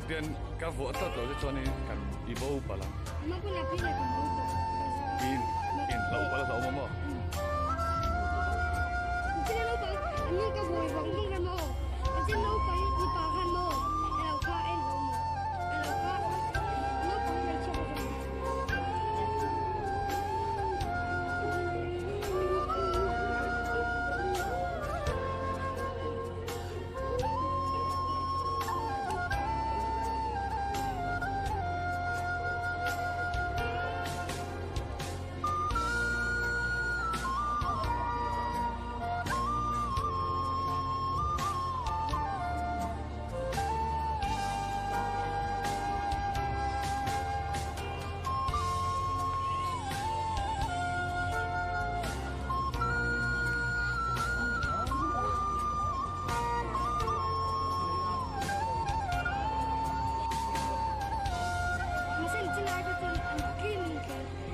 Tian ka vuah tlat lo te chuanin kan i bo palh ang. In in hlauh palh a hlauhawm maw?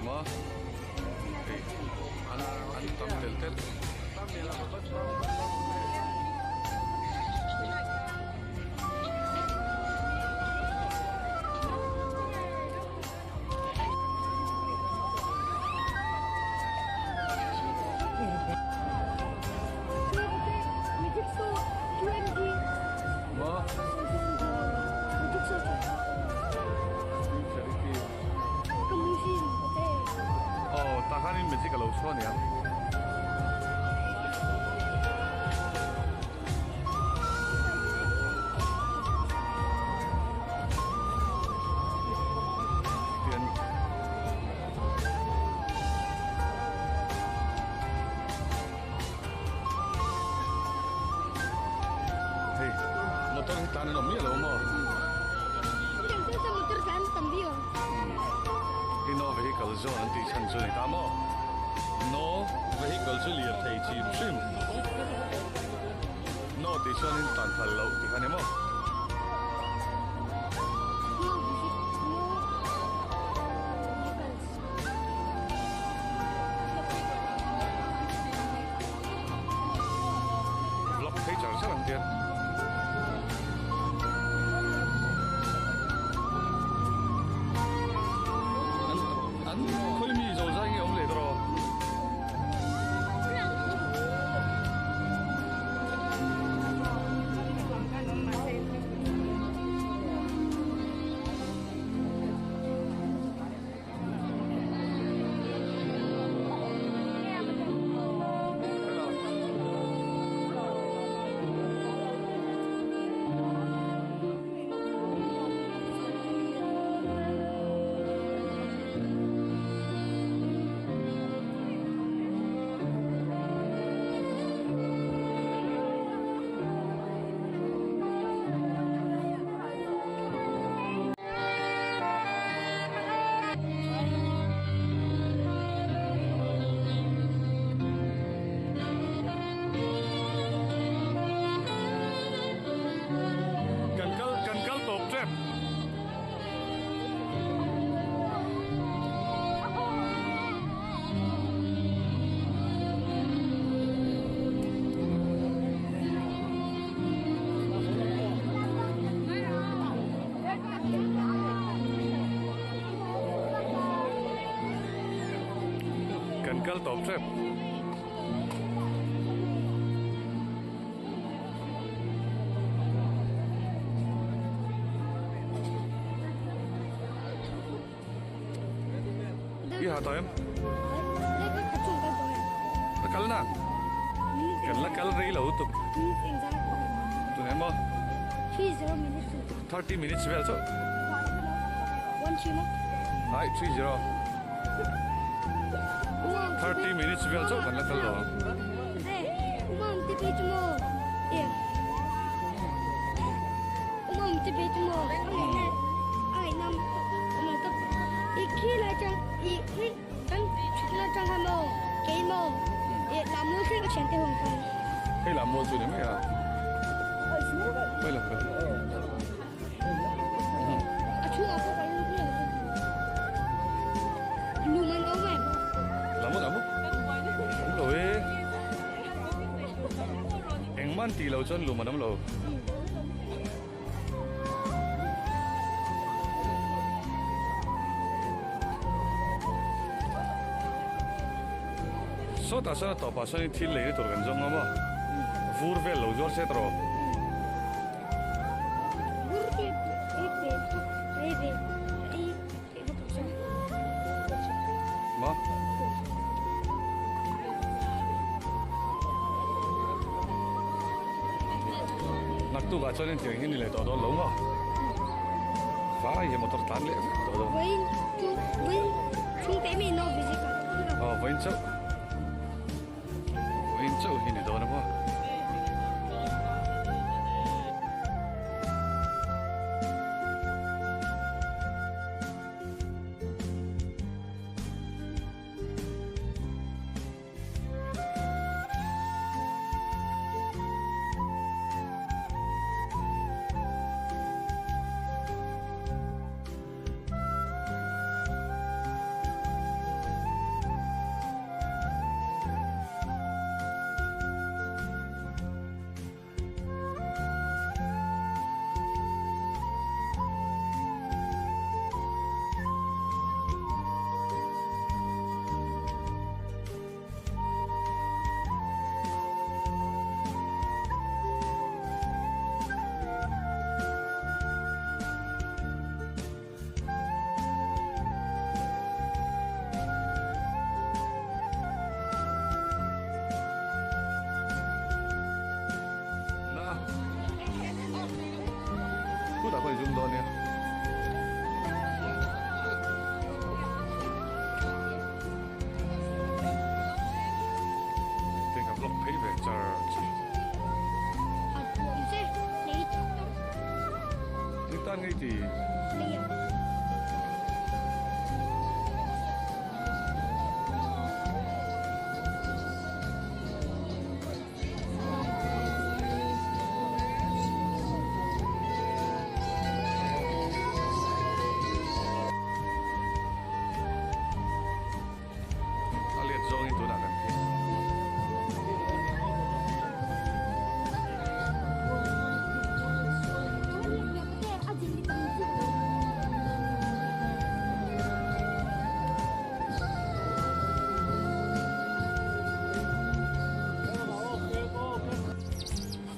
Ma hei an an tam tel tel. Ma Aw tah khanin magic a lo chhuah aniang. Tian Hei motor hi tlan an awm miah lo maw? Hi no vehicle zone an tih chhan chu a ni ta maw? No vehicle chu lirthei chim hrim. No tih chuanin tan phal loh tih kha a ni maw? Vlog phei char char ang tian. An an khawi mi zo zai nge awm leh tawh. Kan kal kan kal tawp tep. Kan kal tawp tep. I ha tawh em? La kal na? Kan la kal rei lo tuk. tunah maw? 30 minutes. 30 minutes vel chauh. 1 3 maw? Ai 3 0. 30 minutes vel chauh kan la kal lo. Umam te pe chu maw? Umam te pe chu maw? Ai nam umam te i khi lai chang i khi kan thutna tang kha maw kei maw i lammual thleng ka thian te hawng khan. Hei lammual chu ni mai a. Hei la kal. A chhungah pawh kan lut miah lo. Lum an awm em? Lamu lamu. Awm lo e. Engmah an tih loh chuan lum an awm lo. Sawtah sawn a tawpah sawn in thil lei na tur kan zawng ngam a, vur vel lo zuar se tawh. Maw? Naktuk ah chuan hetiang hi ni leh tawh dawn lo maw? Vai hi motor tlan leh vek tawh dawn. Aw vawiin chauh. Vawiin chauh hi ni dawn a maw? Na. Khutah khawn i zum dawn nia. Tin ka vlog phei ve char char. Tin tan ngei ti. A let zawngin tunah kan phei.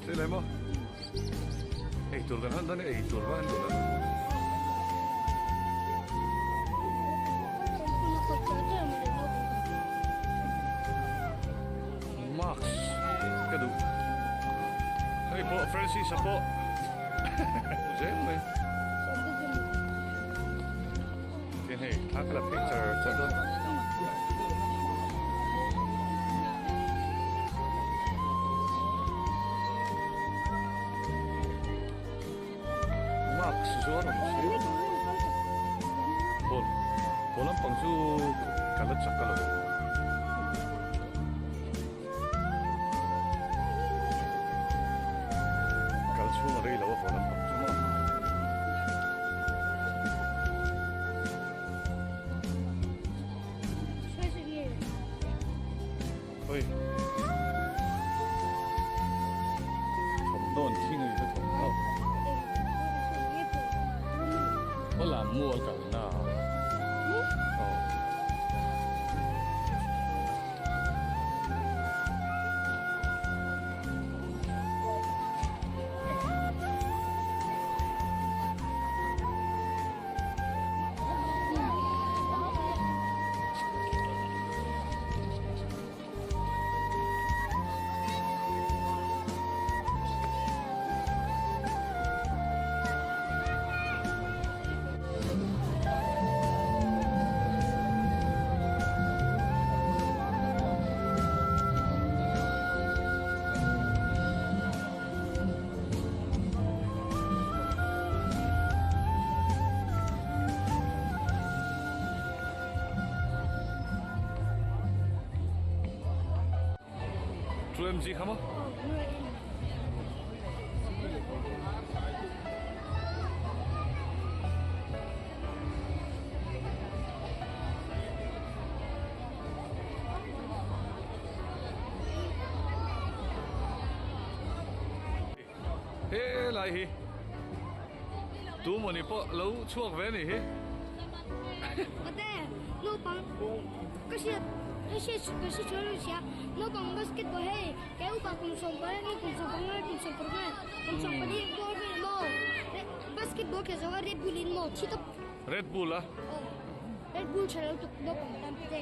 Thil emaw eitur kan han dawn e eitur va an duh lo. Max ka duh. Hei pawh Francis a pawh zel mai. Tin hei thla ka la phei char char dawn. Max zuar awm si. Ball ball lampang chu ka la chak a lo. Kal chhung a rei lo a haw lampang chu maw. Oi. Thawmhnaw an thing a ni kha thawmhnaw. Aw lam mual kalna. Aw. Full MG kha maw? He lai hi tu mawni pawh lo chhuak ve a nih hi. Pate naupang ka hriat ka hriat ka hre chuan a hria naupang basketball hei kei upa kum sawmpariat nge kum sawmpanga nge kum sawmparuk nge kum sawmpali ball vel maw basketball khelh zawh a red bull in maw thi tawp. Red bull a? Aw red bull tha lo tuk naupang tan pate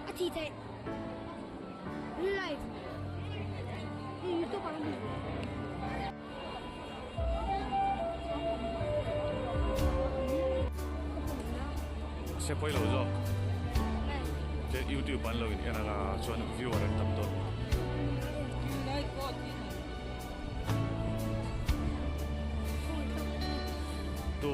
a thi theih. Real life youtube ah ka hmu. Se pawi lo zawk te youtube an lo in en anga chuan viewer an tam dawn. Tu.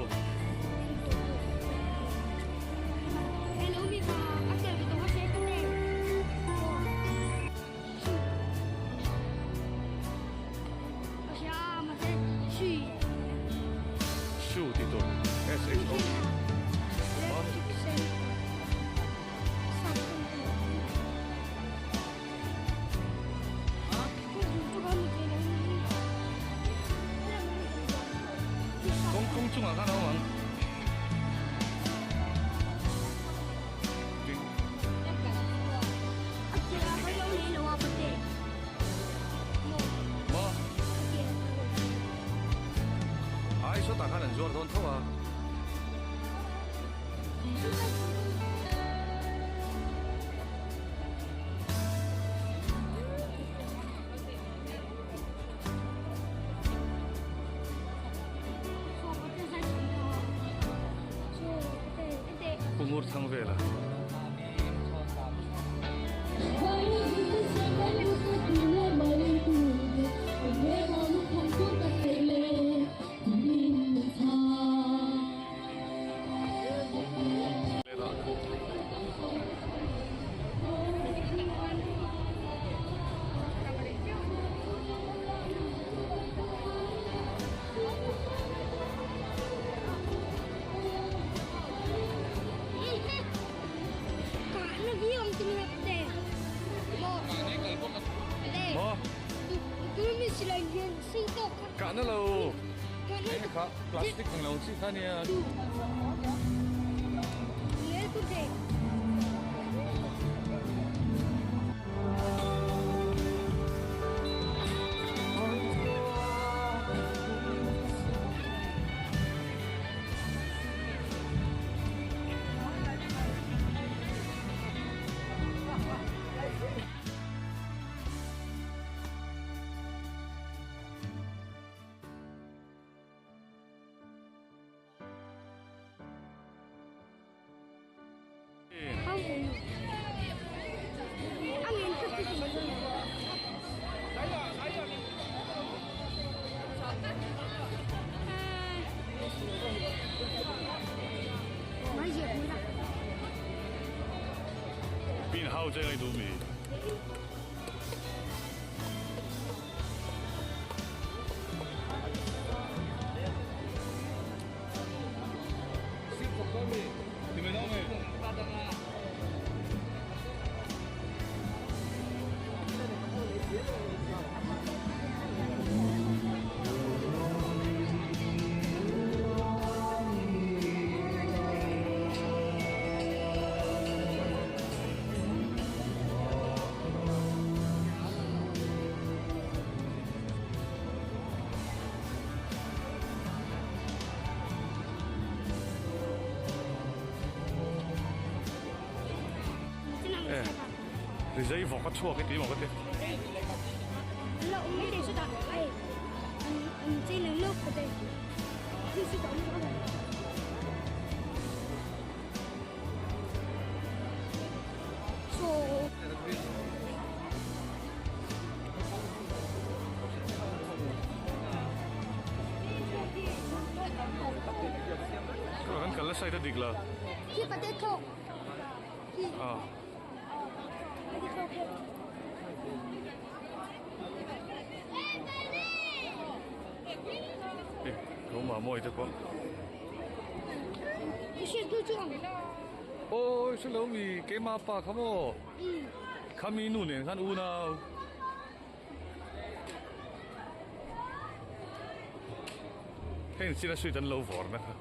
Shoe tih tur S H O Kawng kawng chungah khan a awm ang. Maw? Ai sawtah khan an zuar dawn tho a. Pu Ngur thang vela. Maw? Kahna lo. Eng kha plastic ang lo chi kha nia. Pin hau che ngai du mi. Rizai vawk a chhuak i tih maw ka ti. Kan kal nasa ita dik la. Ah. tho Mamawii te pawh. Aw hre lo mi keima pa kha maw khami nu nen khan unau. Heng china sweet an lo vawr na kha.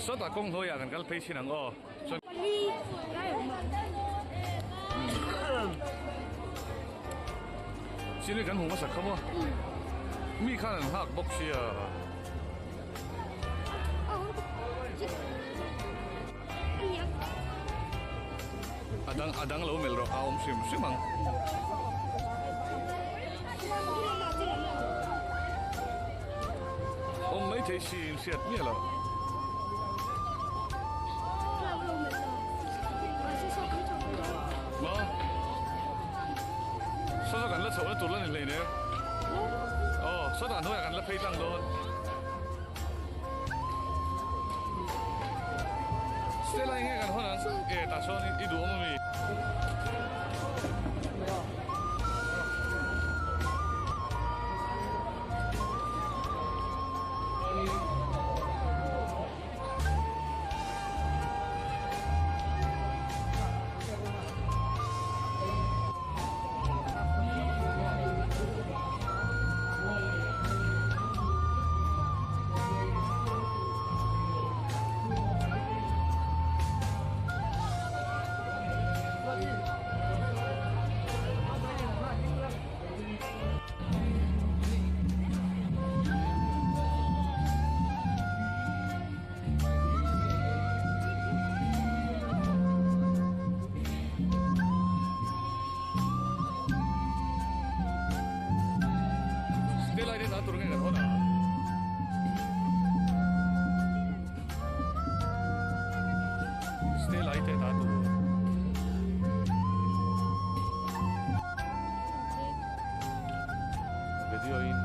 Sawtah kawng hnuaiah kan kal phei thin ang aw. China kan hmu hmasak kha maw. Mi khan an nghak bawk sia. A dang a dang lo melh rawh a awm hrim hrim ang. Awm mai thei si in hriat miah loh. Maw? Saw kan la chhoh na tur la ni hleinem. Aw sawtah hnuaiah kan la phei tlang dawn. Stella enge kan hawn ang e tah sawn i duh awm ami? Stella hi dah tur nge kan hawn a? Stella hi teh dah tur. Video in.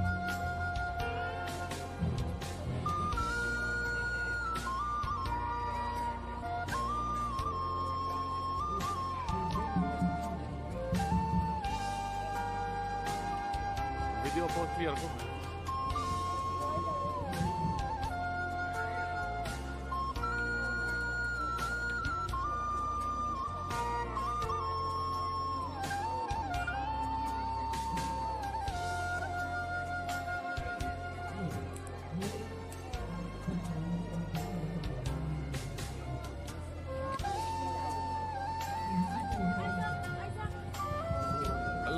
Video pawh clear khawp mai.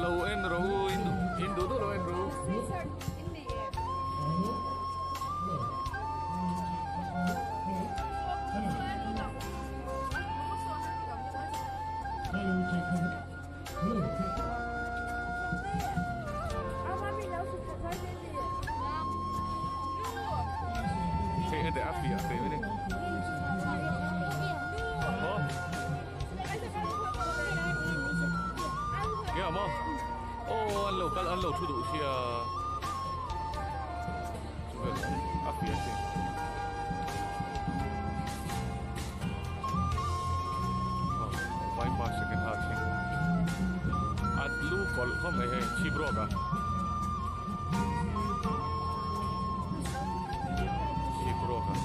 Lo en rawh u in in duh duh lo en rawh u. Hei heti a fiah thei mai a ni. Maw? Nge maw? Aw an lo kal an lo thu duh sia. Chuvel a fiah thei. Vaipa second ha thleng. A lu kawlh khawp mai hei chhip rawk a. Chhip rawk a.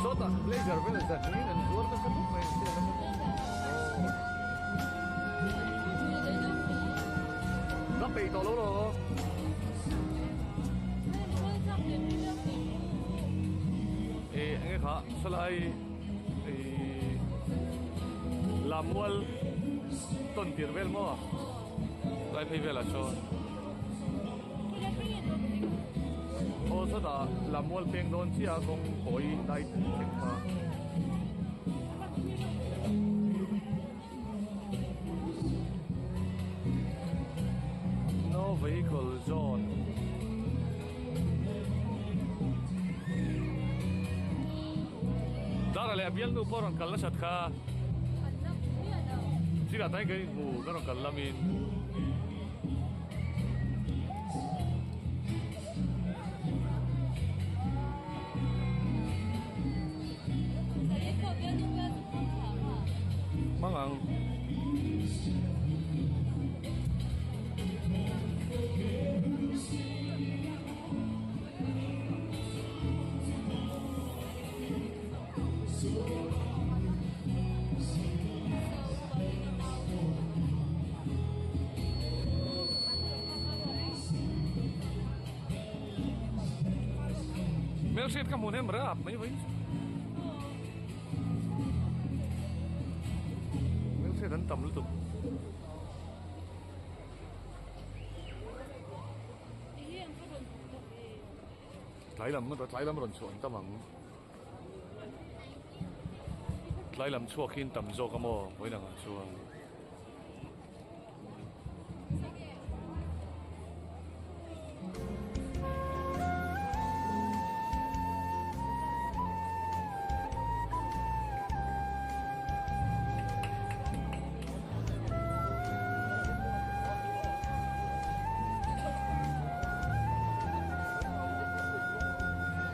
Sawtah blazer vel zat niin an zuar nasa khawp mai an sale nasa khawp mai. Ka peih tawh lo lo. Eh enge kha sawlai eh Lamual tawn tir vel maw lai phei velah chuan aw chutah Lamual peng dawn chiah a kawng kawi lai thleng kha. No vehicle zone. Zara leh a bialnu pawh rawn kal nasat kha. Zirah tain kan inhmu kan rawn kal lamin. Hmang ang. Hmelhriat ka hmu hnem rap mai vawiin chu. Hmelhriat an tam lutuk. Tlai lam tlai lam rawn chhuah an tam ang. Tlai lam chhuak hi an tam zawk a maw vawiin angah chuan.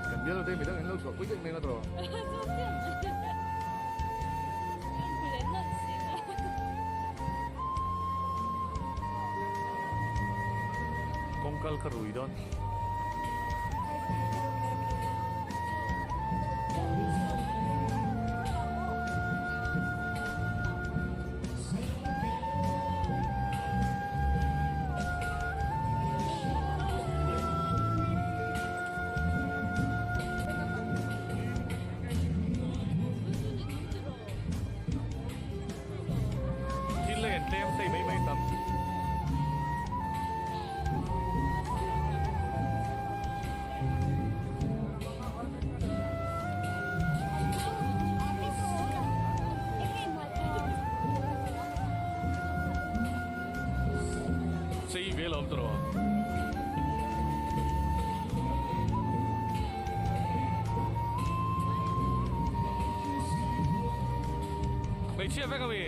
Kan bial te midang in lo chhuah pui daih mai nga tawh. Kawngkal ka rui dawn. Thil len tlem chei mai mai tam. Chei ve lo awm tawh lo ang. Hmeichhia vek ami?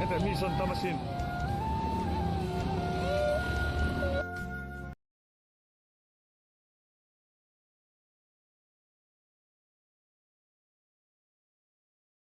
Heta mi sawn tam asin.